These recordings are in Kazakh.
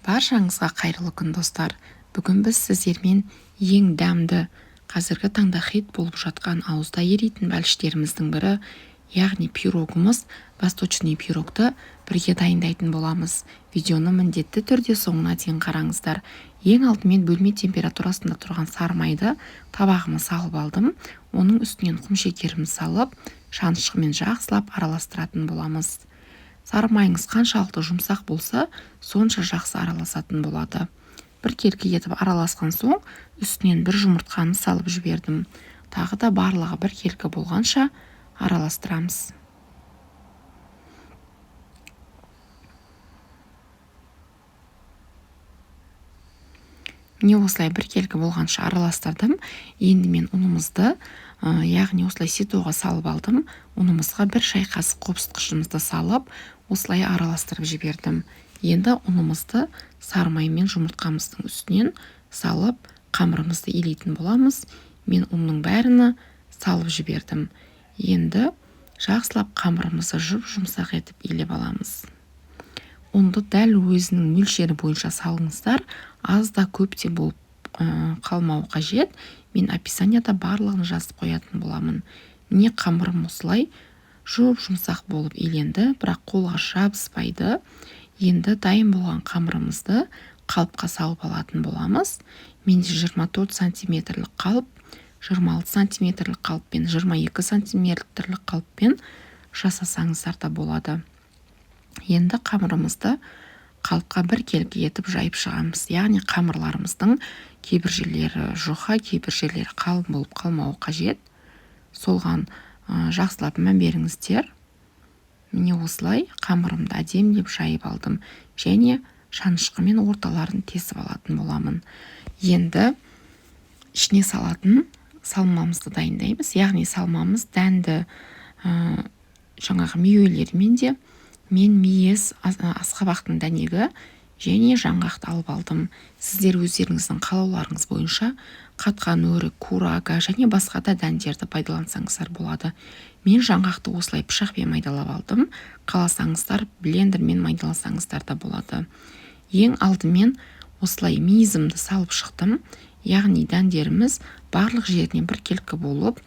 Баршаңызға қайырлы күн, достар! Бүгін біз сіздермен ең дәмді, қазіргі таңда хит болып жатқан ауызда еритін бәліштеріміздің бірі, яғни пирогымыз, восточный пирогты бірге дайындайтын боламыз. Видеоны міндетті түрде соңына дейін қараңыздар. Ең алдымен бөлме температурасында тұрған сары майды табағыма салып алдым. Оның үстінен құмшекерімді салып, шанышқымен жақсылап араластыратын боламыз. Сары майыңыз қаншалықты жұмсақ болса, сонша жақсы араласатын болады. Біркелкі етіп араласқан соң, үстінен бір жұмыртқаны салып жібердім. Тағы да барлығы біркелкі болғанша араластырамыз. Міне, осылай біркелкі болғанша араластырдым. Енді мен ұнымызды, яғни осылай ситоға салып алдым. Ұнымызға бір шай қасық қопсытқышымызды салып, осылай араластырып жібердім. Енді ұнымызды сары май мен жұмыртқамыздың үстінен салып, қамырымызды илейтін боламыз. Мен ұнның бәріні салып жібердім. Енді жақсылап қамырымызды жұп-жұмсақ етіп илеп аламыз. Ұнды дәл өзінің мөлшері бойынша салыңыздар, аз да көп те болып қалмауы қажет. Мен описанияда барлығын жазып қоятын боламын. Міне, қамырым осылай жұп-жұмсақ болып иленді, бірақ қолға жабыспайды. Енді дайын болған қамырымызды қалыпқа салып алатын боламыз. Менде 24 сантиметрлік қалып, 26 сантиметрлік қалыппен, 22 сантиметрлік қалыппен жасасаңыздар да болады. Енді қамырымызды қалыпқа біркелкі етіп жайып шығамыз. Яғни қамырларымыздың кейбір жерлері жұқа, кейбір жерлері қалың болып қалмауы қажет. Солған жақсылап мән беріңіздер. Міне, осылай қамырымды әдемілеп жайып алдым және шанышқымен орталарын тесіп алатын боламын. Енді ішіне салатын салмамызды дайындаймыз. Яғни салмамыз дәнді, жаңағы мейуелермен де, мен мейіз, асқабақтың дәнегі және жаңғақты алып алдым. Сіздер өздеріңіздің қалауларыңыз бойынша қатқан өрік, курага және басқа да дәндерді пайдалансаңыздар болады. Мен жаңғақты осылай пышақпен майдалап алдым. Қаласаңыздар, блендермен майдаласаңыздар да болады. Ең алдымен осылай мейізімді салып шықтым. Яғни дәндеріміз барлық жерінен біркелкі болып,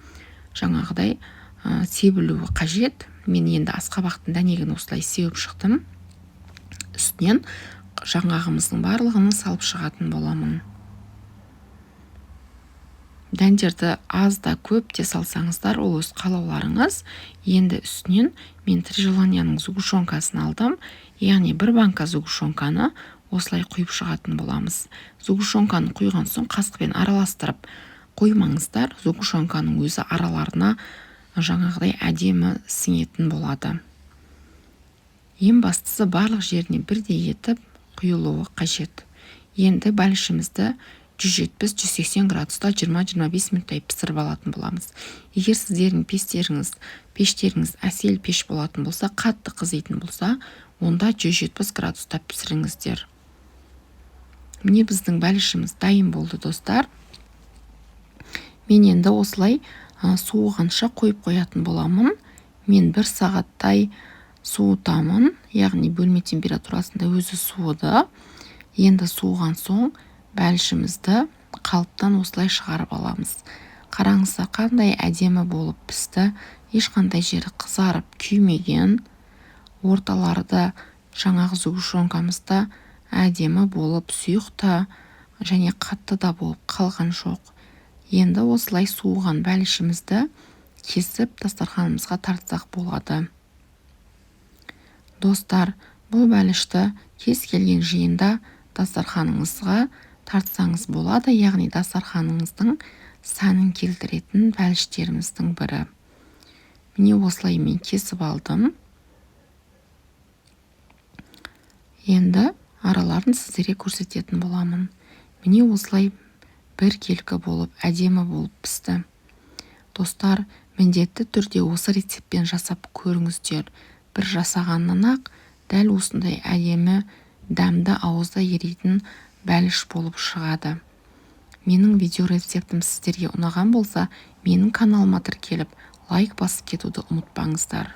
жаңағыдай себілуі қажет. Мен енді асқабақтың дәнегін осылай сеуіп шықтым. Үстінен жаңғағымыздың барлығын салып шығатын боламын. Дәндерді аз да көп те салсаңыздар, ол өз қалауларыңыз. Енді үстінен мен Три желанияның сгущенкасын алдым. Яғни бір банка сгущенканы осылай құйып шығатын боламыз. Сгущенканы құйған соң қасықпен араластырып қоймаңыздар. Сгущенканың өзі араларына жаңағыдай әдемі сіңетін болады. Ең бастысы, барлық жеріне бірдей етіп құйылуы қажет. Енді бәлішімізді 170-180 градуста 20-25 минуттай пісіріп алатын боламыз. Егер сіздердің пештеріңіз әсел пеш болатын болса, қатты қызитын болса, онда 170 градуста пісіріңіздер. Міне, біздің бәлішіміз дайын болды, достар. Мен енді осылай суығанша қойып қоятын боламын. Мен бір сағаттай суытамын, яғни бөлме температурасында өзі суыды. Енді суыған соң бәлішімізді қалыптан осылай шығарып аламыз. Қараңыздар, қандай әдемі болып пісті. Ешқандай жері қызарып күймеген. Орталары да жаңағы сгущенкамызда әдемі болып сұйық та және қатты да болып қалған жоқ. Енді осылай суыған бәлішімізді кесіп, дастарханымызға тартсақ болады. Достар, бұл бәлішті кез келген жиында дастарханыңызға тартсаңыз болады, яғни дастарханыңыздың сәнін келтіретін бәліштеріміздің бірі. Міне, осылай мен кесіп алдым. Енді араларын сіздерге көрсететін боламын. Міне, осылай біркелкі болып, әдемі болып пісті. Достар, міндетті түрде осы рецептпен жасап көріңіздер. Бір жасағаннан-ақ дәл осындай әдемі, дәмді, ауызда еритін бәліш болып шығады. Менің видео рецептім сіздерге ұнаған болса, менің каналыма тіркеліп, лайк басып кетуді ұмытпаңыздар.